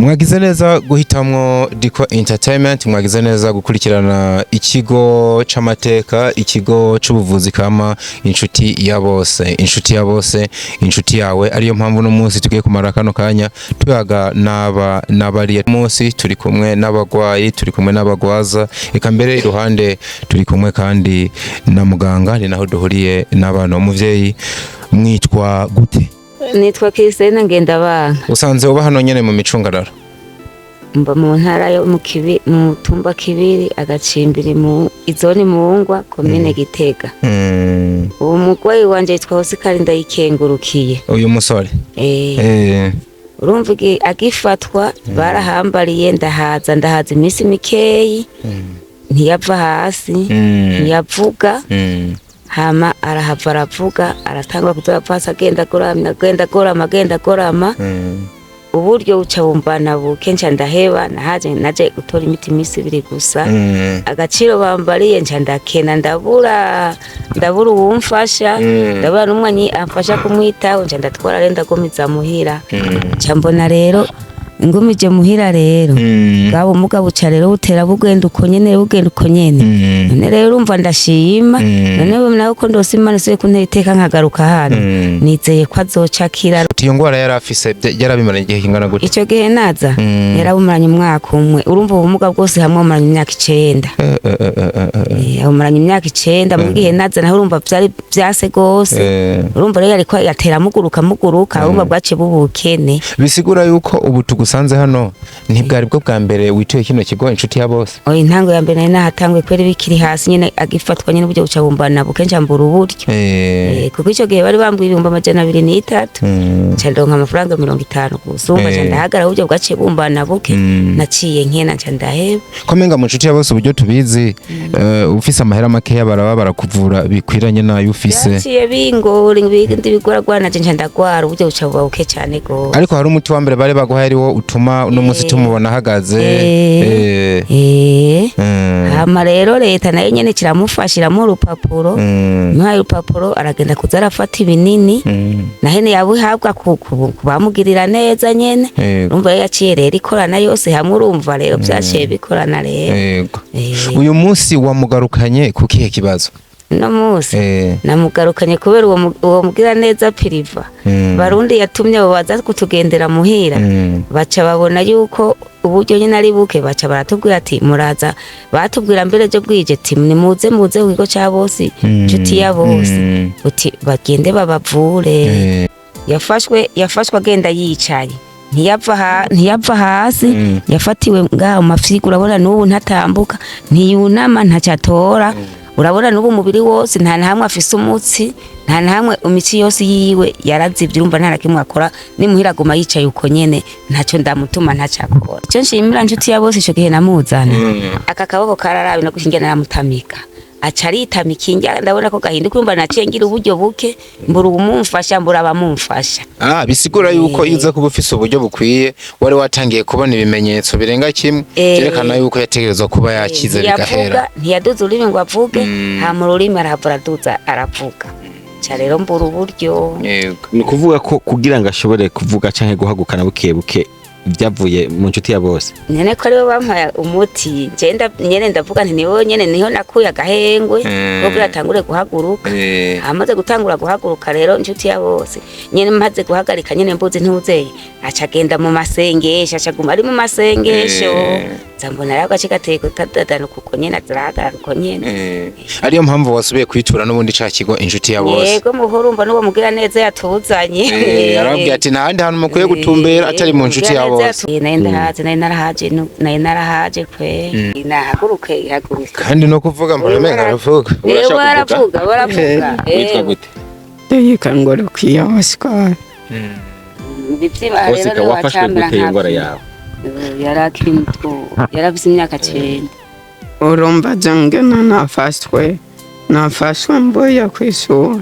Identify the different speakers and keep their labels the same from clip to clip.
Speaker 1: Mwagize neza guhitamwo Diko Entertainment, mwagize neza gukurikirana ikigo c'amateka, ikigo c'ubuvuzi kama, inshuti ya bose, inshuti ya bose, inshuti yawe. Ariyo mpamvu no munsi tugiye kumara kano kanya tuyaga n'aba n'abariya. Munsi turi kumwe n'abagwayi, turi kumwe n'abagwaza, eka mbere iruhande turi kumwe kandi na muganga. Ni naho duhuriye n'abana. Umuvyeyi, mwitwa gute?
Speaker 2: Nitwa Christine Ngendabanka.
Speaker 1: Usanze uba hano nyene mu micungararo?
Speaker 2: Mba mu ntara yo mu Kibi, mu tumba Kibiri, agacimbiri mu izoni Mungwa, komine Gitega. Uwo mugwayi wanje yitwa Oscar Ndayikengurukiye.
Speaker 1: Uyu musore?
Speaker 2: Eh. Urumva agifatwa barahambariye, ndahaza, ndahaza iminsi mikeyi, ntiyava hasi, ntiyavuga. Hama arahava aravuga, aratangura kuza arava hasi, agenda agorama, agenda agorama, agenda agorama. Uburyo buca bumbana buke, nca ndaheba. Nahaje, naje gutora imiti iminsi 2 gusa. Agaciro bambariye, nca ndakena, ndabura, ndabura uwumfasha. Ndabura n'umwe amfasha kumwitaho, nca ndatwara rero, ndagumiza muhira. Nca mbona rero ngumije muhira rero, bwa bumuga buca rero butera bugenda uko nyene, bugenda uko nyene. None rero urumva ndashima. None nawe ko ndose Imana isubiye kuntera iteka nkagaruka hano, nizeye ko azoca akira.
Speaker 1: Iyo ngwara yari afise yarabimaranye igihe kingana gute?
Speaker 2: Icyo gihe naza, yarabumaranye umwaka umwe. Urumva ubumuga bwose hamwe bumaranye imyaka 9. Abumaranye imyaka 9. Mu gihe naza naho urumva vyari vyase gose. Urumva rero yariko yatera muguruka muguruka, urumva bwaciye bubukene.
Speaker 1: Bisigura yuko ubu tugusanze hano ntibwari bwo bwa mbere wituye kino kigo Inshuti ya Bose?
Speaker 2: Oya, intango ya mbere nari nahatanguye kubera bikiri hasi nyene, agifatwa nyene uburyo buca bumbana buke, nca mbura uburyo. Kuko ico gihe bari bambwiye 203,000, nca ndonka amafaranga 50 gusa. Urumva nca ndahagarara, uburyo bwaciye bumbana buke. Naciye nkena, nca ndaheba.
Speaker 1: Ko menga mu Nshuti ya Bose uburyo tubizi, ufise amahera makeya baraba barakuvura bikwiranye n'ayo ufise.
Speaker 2: Byaciye bingora, ibindi bigoragwana, nanje nca ndagwara, uburyo buca buba buke cane gose.
Speaker 1: Ariko hari umuti wa mbere bari baguhaye ari wo utuma uno munsi tumubona ahagaze.
Speaker 2: Hama rero leta nayo nyene kiramufasha, iramuha urupapuro. Imuhaye urupapuro, aragenda kuza arafata ibinini. Nahene yabihabwa ku bamugirira neza nyene. Urumva rero yaciye rero ikorana yose hamwe, urumva rero vyaciye bikorana rero.
Speaker 1: Uyu munsi wamugarukanye ku kihe kibazo?
Speaker 2: Uno munsi namugarukanye kubera uwo mugira neza Piriva Barundi yatumye abo baza kutugendera muhira. Baca babona yuko uburyo nyine ari buke, baca baratubwira ati muraza, batubwira mbere ryo bwije ati nimuze, muze ku kigo ca bose, Nshuti ya Bose, uti bagende babavure. Yafashwe agenda yicaye, ntiyava hasi. Yafatiwe ngaha mu mafyigo, urabona n'ubu ntatambuka, ntiyunama, ntacyatora. Urabona n'ubu umubiri wose nta na hamwe afise umutsi, nta na hamwe, imitsi yose yiwe yarazivye. Urumva nta na kimwe akora, nimuhira aguma yicaye uko nyene, ntacyo ndamutuma, ntacyo akora. Icyo nshimira Nshuti ya Bose, ico gihe namuzana, aka kaboko kararabi no gushingira naramutamika, aca aritamika injya, ndabona ko gahinduka. Urumva naciye ngira uburyo buke, mbura uwumumfasha, mbura abamumfasha.
Speaker 1: Ah, bisigura yuko iyo uza kuba ufise uburyo bukwiye, wari watangiye kubona ibimenyetso birenga kimwe vyerekana yuko yategerezwa kuba yakize
Speaker 2: Ntiyavuga,
Speaker 1: bigahera.
Speaker 2: Ntiyaduza ururimi ngo avuge. Hama ururimi arahava araduza, aravuga. Ca rero mbura uburyo.
Speaker 3: Ni ukuvuga ko kugira ngo ashobore kuvuga canke guhagukana buke buke byavuye mu Nshuti ya Bose?
Speaker 2: Nyene ko aribo bampaye umuti, ngenda nyene ndavuga nti nibo nyene niho nakuye agahengwe kugira atangure guhaguruka. Amaze gutangura guhaguruka rero, Inshuti ya Bose nyene maze guhagarika nyene mbuzi ntuzeye, aca agenda mu masengesho, aca aguma ari mu masengesho. Nza mbona rero agace gateye kutadadana kuko nyene azirahagarara uko nyene.
Speaker 1: Ariyo mpamvu wasubiye kwitura n'ubundi ca kigo Inshuti ya Bose.
Speaker 2: Yego, muhurumva n'uwo mugira neza yatuzanye.
Speaker 1: Arababwira ati nta handi hantu mukwiye gutumbera atari mu Nshuti ya Bose.
Speaker 2: Nari ndahaje, nari narahaje, nari narahaje kwe. Nahaguruke, ihaguruke.
Speaker 1: Kandi no kuvuga mbona umenga aravuga.
Speaker 3: Urashaka
Speaker 2: Baravuga, baravuga.
Speaker 3: Witwa gute?
Speaker 4: Ndayikengurukiye Oscar.
Speaker 2: Ibibyimba rero
Speaker 3: Oscar,
Speaker 2: niwe
Speaker 3: wafashwe
Speaker 2: wacamera
Speaker 3: gute iyo ngwara
Speaker 2: nka
Speaker 3: yawe?
Speaker 2: Yari akiri muto, yari afise imyaka 9.
Speaker 4: Urumva jangena nafashwe mvuye kw'ishuri,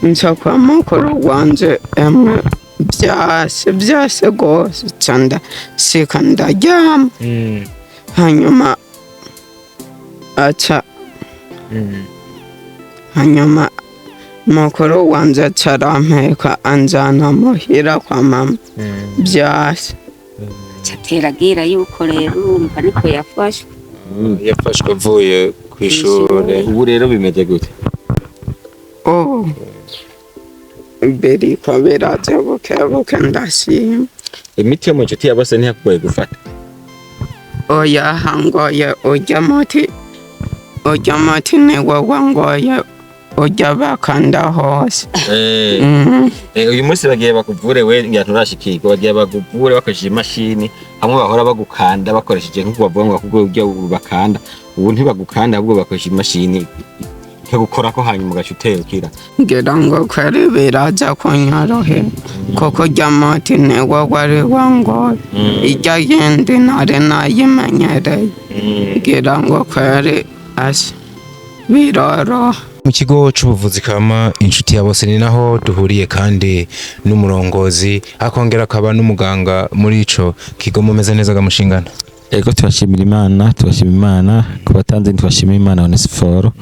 Speaker 4: nca kwa mukuru wanje, emwe byase byase rwose, nca ndashika ndaryama. Hanyuma aca hanyuma mukuru wanje aca arampeka anjana muhira kwa mama byase.
Speaker 2: Cateragira yuko rero urumva niko yafashwe.
Speaker 1: Yafashwe avuye ku ishure.
Speaker 3: Ubu rero bimeze gute?
Speaker 4: Ubu biriko biraza bukebuke, ndashima.
Speaker 3: Imiti yo mu Nshuti ya Bose ntiyakugoye gufata?
Speaker 4: Oya, hangoye urya muti, urya muti niwo wangoye, urya bakanda hose.
Speaker 3: Uyu munsi bagiye bakuvure, we ngira nturashikirwa, bagiye baguvure bakoresheje imashini hamwe bahora bagukanda bakoresheje, nk'uko bavuga ngo bakubwo urya bakanda. Ubu ntibagukanda, ahubwo bakoresha imashini ikagukorako, hanyuma ugaca utekira.
Speaker 4: Ngira ngo kweri biraza kunyorohera, kuko urya muti niwo wari wangoye, irya yindi nari nayimenyereye. Ngira ngo kweri asha biroroha.
Speaker 1: Mu kigo c'ubuvuzi kama Inshuti ya Bose ni naho duhuriye kandi n'umurongozi, akongera akaba n'umuganga muri ico kigo. Mumeze neza gamushingana?
Speaker 3: Ego, turashimira Imana, turashima Imana ku batanze, turashimira Imana. Onesiforo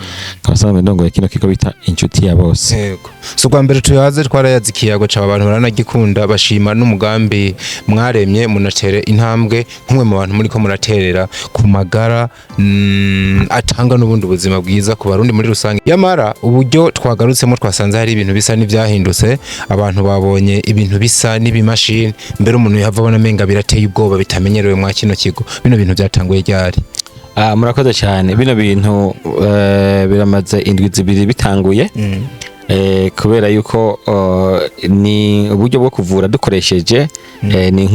Speaker 3: abasanzwe ndongoye kino kigo bita Inshuti ya Bose.
Speaker 1: Yego, si ubwa mbere tuyaze, twarayaze ikiyago caba abantu baranagikunda, bashima n'umugambi mwaremye munatere intambwe nk'umwe mu bantu muriko muraterera ku magara atanga n'ubundi buzima bwiza ku Barundi muri rusange. Yamara uburyo twagarutsemo twasanze hari ibintu bisa n'ivyahindutse, abantu babonye ibintu bisa n'ibimashini, mbere umuntu yahava abona amenga birateye ubwoba, bitamenyerewe mwa kino kigo. Bino bintu byatanguye ryari?
Speaker 3: Murakoze cyane. Bino bintu biramaze indwi 2 bitanguye. Kubera yuko ni uburyo bwo kuvura dukoresheje ni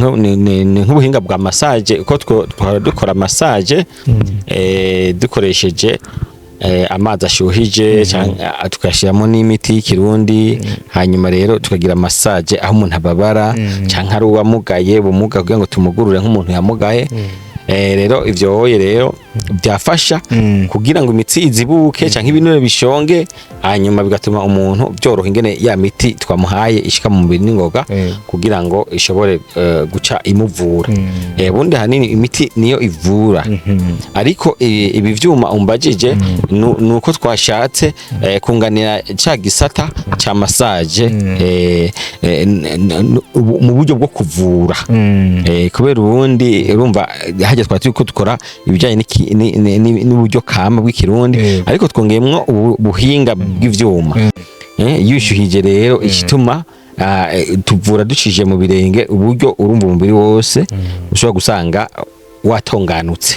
Speaker 3: nk'ubuhinga bwa massage, uko twahora dukora massage dukoresheje amazi ashuhije canke tukayashyiramo n'imiti y'ikirundi, hanyuma rero tukagira massage aho umuntu ababara canke ari uwamugaye ubumuga, kugira ngo tumugurure nk'umuntu yamugaye. Rero ivyo hoye rero byafasha kugira ngo imitsi izibuke canke ibinure bishonge, hanyuma bigatuma umuntu byoroha ingene ya miti twamuhaye ishika mu mubiri n'ingoga kugira ngo ishobore guca imuvura. Bundi hanini imiti niyo ivura, ariko ibi vyuma umbajije nuko twashatse kunganira ca gisata ca massage mu buryo bwo kuvura. Kubera ubundi urumva hajya twari turiko dukora ibijyanye n'uburyo kama bw'ikirundi, ariko twongeyemwo ubuhinga bw'ivyuma. Yishyuhije rero igituma tuvura ducije mu birenge, uburyo urumva umubiri wose ushobora gusanga watonganutse.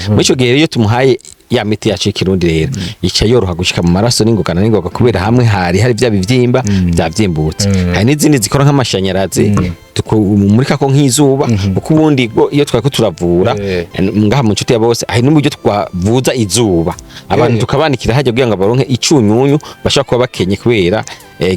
Speaker 3: Muri ico gihe rero iyo tumuhaye ya miti yacu y'ikirundi rero ica yoroha gushika mu maraso n'ingoga na n'ingoga, kubera hamwe hari hari vya bivyimba vyavyimbutse. Hari n'izindi zikora nk'amashanyarazi, tumurika ko nk'izuba, kuko ubundi bwo iyo twariko turavura ngaha mu Nshuti ya Bose hari n'uburyo twavuza izuba abantu, tukabanikira hajya kugira ngo baronke icunyunyu bashobora kuba bakenye, kubera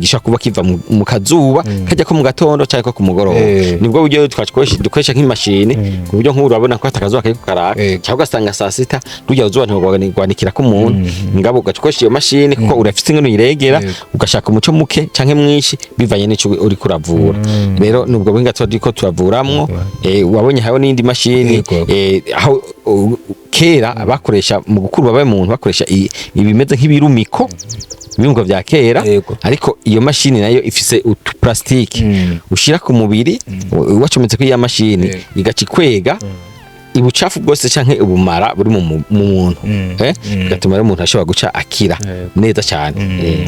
Speaker 3: gishobora kuba kiva mu kazuba kajya ko mu gatondo cyangwa ko ku mugoroba. Nibwo buryo twakoresha, dukoresha nk'imashini, ku buryo nk'ubu urabona ko atakazuba kariko karaka, cyangwa ugasanga saa sita rujya ruzuba ntirwanikira ko umuntu ngabo, ugakoresha iyo mashini kuko urafite ingene uyiregera, ugashaka umuco muke canke mwinshi bivanye n'ico uriko uravura. Rero nubwo buhinga tuba turiko turavuramwo. Wabonye hariho n'indi mashini aho kera bakoresha mu gukura babaye umuntu bakoresha ibimeze nk'ibirumiko, ibirumiko vya kera, ariko iyo mashini nayo ifise utu plastique ushira ku mubiri wacometse kuri ya mashini, igaca ikwega ubucafu bwose canke ubumara buri mu muntu, bigatuma rero umuntu ashobora guca akira neza cyane.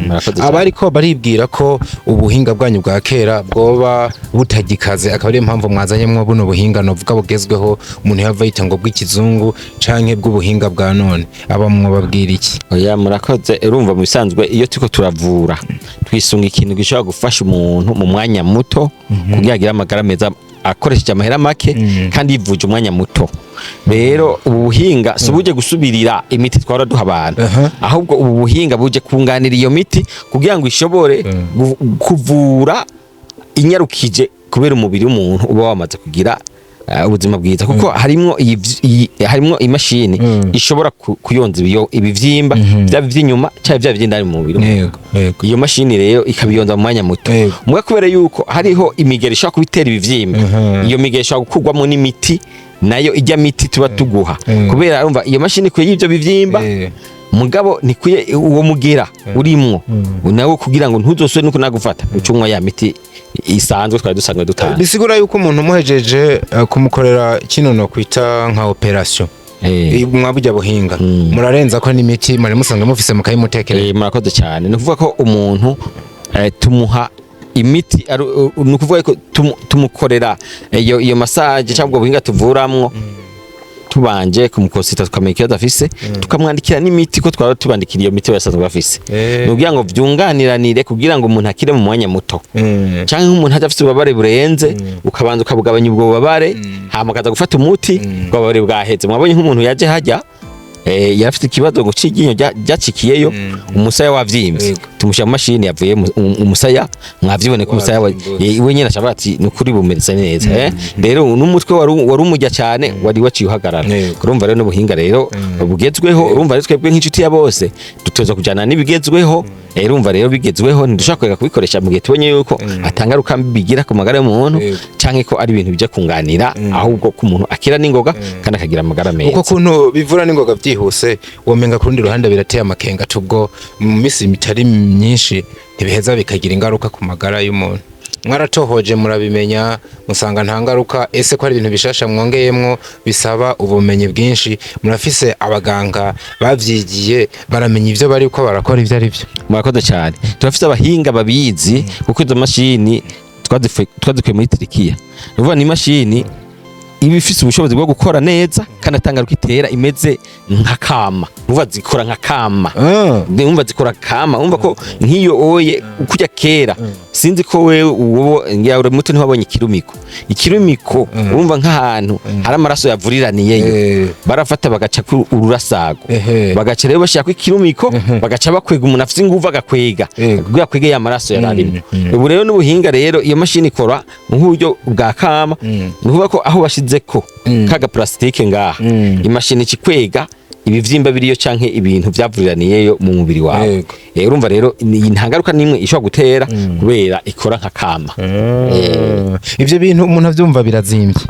Speaker 3: Murakoze cyane.
Speaker 1: Abariko baribwira ko ubuhinga bwanyu bwa kera bwoba butagikaze, akaba ariyo mpamvu mwazanyemwo buno buhinga novuga bugezweho, umuntu yava yita ngo bw'ikizungu canke bw'ubuhinga bwa none, aba mwobabwira iki?
Speaker 3: Oya, murakoze. Urumva mu bisanzwe iyo turiko turavura twisunga ikintu gishobora gufasha umuntu mu mwanya muto kugira agire amagara meza akoresheje amahera make kandi yivuje umwanya muto. Rero ubu buhinga si buje gusubirira imiti twahora duha abantu, ahubwo ubu buhinga buje kunganira iyo miti kugira ngo ishobore kuvura inyarukije, kubera umubiri w'umuntu uba wamaze kugira ubuzima bwiza, kuko harimwo harimwo imashini ishobora kuyonza ibivyimba, byaba ivy'inyuma cyangwa byaba ivy'indani mu mubiri.
Speaker 1: Yego yego
Speaker 3: Iyo mashini rero ikabiyonza mu mwanya muto. Muga kubera yuko hariho imigeri ishobora kubitera ibivyimba, iyo migeri ishobora gukurwamo n'imiti nayo ijya miti tuba tuguha, kubera urumva iyo mashini ikuye y'ivyo bivyimba. Mugabo nikwiye uwo mugera urimwo nawe kugira ngo ntuzosubire nuko nagufata ucunywa ya miti isanzwe twari dusanzwe dutanga.
Speaker 1: Bisigura yuko umuntu umuhejeje kumukorera kino no kwita nka operation mwabujya buhinga, murarenza ko n'imiti muri musanzwe mufise mukayimutekereza?
Speaker 3: Murakoze cyane. Ni ukuvuga ko umuntu tumuha imiti ni ukuvuga ko tumukorera iyo massage cyangwa ubwo buhinga tuvuramwo, tubanje kumukosita, tukamenya ikibazo afise, tukamwandikira n'imiti, ko twaba tubandikira iyo miti basanzwe bafise. Ni ukugira ngo vyunganiranire, kugira ngo umuntu akire mu mwanya muto, canke nk'umuntu aje afise ububabare burenze, ukabanza ukabugabanya ubwo bubabare, hama akaza gufata umuti ubwo bubabare bwaheze. Mwabonye nk'umuntu yaje hajya yari afite ikibazo ngo c'iryinyo ryacikiyeyo, umusaya wavyimbye. Tumushyira mu mashini, yavuye umusaya, mwavyibone ko umusaya
Speaker 1: Wavyimbutse.
Speaker 3: We nyene acavuga ati ni ukuri bumeze neza. Rero n'umutwe wari umurya cyane wari waciye uhagarara. Urumva rero n'ubuhinga rero bugezweho. Urumva rero twebwe nk'inshuti ya bose dutegerezwa kujyana n'ibigezweho. Urumva rero bigezweho, ntidushobora kureka kubikoresha mu gihe tubonye yuko atangaruka mbi bigira ku magara y'umuntu, canke ko ari ibintu bijya kunganira, ahubwo ko umuntu akira n'ingoga kandi akagira amagara meza.
Speaker 1: Uko kuntu bivura n'ingoga byihuse, womenga ku rundi ruhande birateye amakenga, tubwo mu minsi mitari myinshi ntibiheza bikagira ingaruka ku magara y'umuntu? Mwaratohoje murabimenya, musanga nta ngaruka? Ese ko ari ibintu bishasha mwongeyemwo bisaba ubumenyi bwinshi, murafise abaganga bavyigiye, baramenya ivyo bari ko barakora ivyo ari byo?
Speaker 3: Murakoze cyane. Turafite abahinga babizi, kuko izo mashini twazikuye muri Turikiya. Ni ukuvuga ni imashini iba ifise ubushobozi bwo gukora neza kandi atangaruka itera, imeze nka kama. Uvuga zikora nka kama. Umva, zikora kama. Umva ko nk'iyo oye kujya kera, sinzi ko wewe uwo ngira uri muto ntiwabonye ikirumiko. Ikirumiko, urumva nk'ahantu hari amaraso yavuriraniyeyo, barafata bagaca ku ururasago, bagaca rero bashaka ikirumiko, bagaca bakwega. Umuntu afite inguvu agakwega kugira akwege ya maraso yararimo. Ubu rero n'ubuhinga rero, iyo mashini ikora nk'uburyo bwa kama. Ni ukuvuga ko aho bashizeko kaga plastique ngaha, imashini ikikwega ibivyimba biriyo canke ibintu vyavuriraniyeyo mu mubiri wawe. Urumva rero nta ngaruka n'imwe ishobora gutera, kubera ikora nka kama.
Speaker 1: Ivyo bintu umuntu avyumva birazimvye.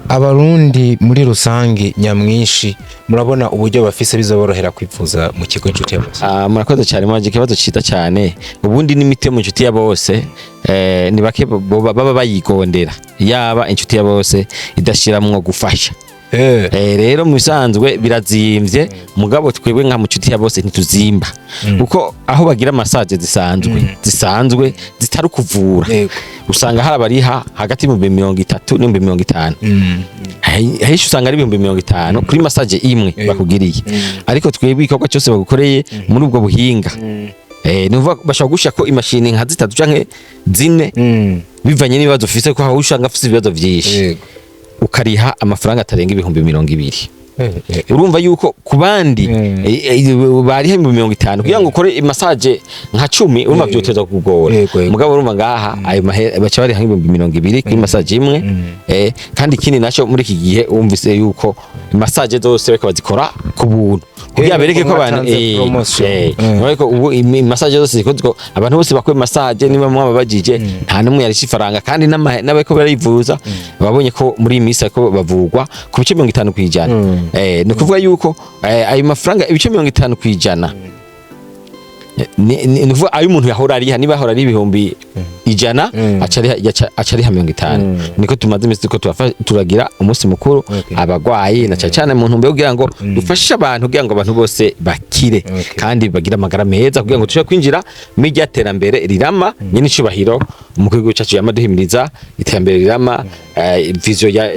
Speaker 1: Abarundi muri rusange nyamwinshi, murabona uburyo bafise bizoborohera kwivuza mu kigo Inshuti ya Bose?
Speaker 3: Ah, murakoze cyane, mwaje ikibazo ciza cyane. Ubundi n'imiti yo mu Inshuti ya Bose ni bake baba bayigondera, yaba Inshuti ya Bose idashiramwo gufasha. Rero mu bisanzwe birazimvye, mugabo twebwe nka mu Nshuti ya Bose ntituzimba, kuko aho bagira massage zisanzwe zitari ukuvura, usanga hari abariha hagati y'ibihumbi 30 n'ibihumbi 50. Henshi usanga ari ibihumbi 50 kuri massage imwe bakugiriye. Ariko twebwe igikorwa cyose bagukoreye muri ubwo buhinga, ni ukuvuga bashobora gushira ko imashini nka zitatu canke zine, bivanye n'ibibazo ufise, ko aho usanga ufise ibibazo vyinshi, ukariha amafaranga atarenga ibihumbi 20. Urumva yuko ku bandi bariha ibihumbi 50 kugira ngo ukore massage nka 10, urumva vyoteza kugora.
Speaker 1: Yego, yego.
Speaker 3: Mugabo urumva ngaha ayo mahera baca bariha nk'ibihumbi 20 kuri massage imwe. Kandi ikindi naco, muri iki gihe wumvise yuko massage zose bariko bazikora ku buntu kugira bereke ko abantu
Speaker 1: mwatanze promotion.
Speaker 3: Ariko ubu massage zose zikozwe, abantu bose bakora massage, niba mwababajije nta n'umwe yarisha ifaranga. Kandi n'abariko barivuza babonye ko muri iyi minsi ariko bavugwa ku bice 50%. Ni ukuvuga yuko ayo mafaranga ibice 50%, ni ukuvuga ayo umuntu yahora ariha, niba yahora ari 100,000, aca ariha 50. Niko tumaze iminsi turiko turagira umunsi mukuru abagwayi, na cane cane mu ntumbero yo kugira ngo dufashe abantu, kugira ngo abantu bose bakire kandi bagire amagara meza, kugira ngo dushobore kwinjira muri rya terambere rirama. Nyene icubahiro umukuru w'igihugu cacu yama duhimiriza iterambere rirama, vision ya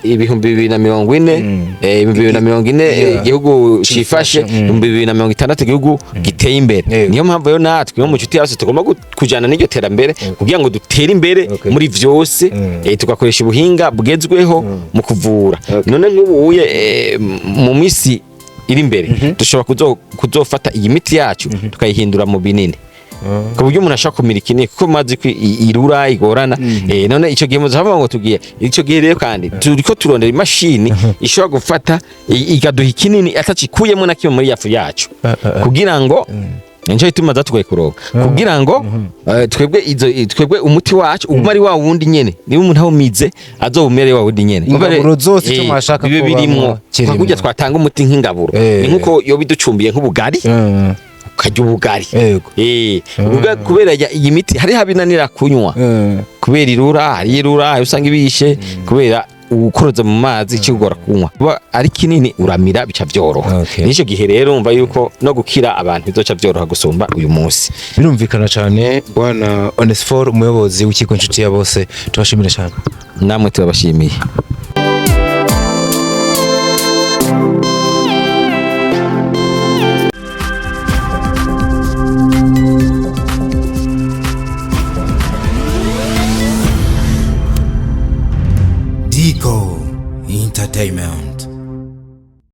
Speaker 3: 2040, 2040 igihugu cifashe, 2060 igihugu giteye imbere. Niyo mpamvu rero natwe nko mu Nshuti yacu tugomba kujana n'iryo terambere kugira ngo dutere imbere muri vyose, tugakoresha ubuhinga bugezweho mu kuvura. None nk'ubuye mu misi iri imbere dushobora kuzofata iyi miti yacu tukayihindura mu binini, ku buryo umuntu ashobora kumira ikinini, kuko mazi ko irura igorana. None ico gihe muzavuga ngo tugiye ico gihe rero, kandi turiko turondera imashini ishobora gufata ikaduha ikinini atacikuyemo na kimwe muri yafu yacu, kugira ngo Nico gituma zatugoye kuronka, kugira ngo twebwe izo twebwe umuti wacu uguma ari wa wundi nyene, niba umuntu awumize azowumere wa wundi nyene.
Speaker 1: Ingaburo zose ico mwashaka
Speaker 3: bibe
Speaker 1: ko bamwa
Speaker 3: birimwo,
Speaker 1: kirimwo.
Speaker 3: nka kurya twatanga umuti nk'ingaburo, ni nkuko yoba iducumbiye nk'ubugari, ukarya ubugari. Kubera iyi miti hariho abinanira kunywa kubera irura, hari irura hari usanga ibishe kubera ukoroza mu mazi kigora kunywa, kuba ari kinini uramira bica vyoroha. Nico gihe rero umva yuko no gukira abantu bizoca vyoroha gusumba uyu munsi.
Speaker 1: Birumvikana cyane. Bwana Onesphore, umuyobozi w'ikigo Inshuti ya Bose, tubashimira cyane.
Speaker 3: Namwe turabashimiye.
Speaker 1: Dico Entertainment.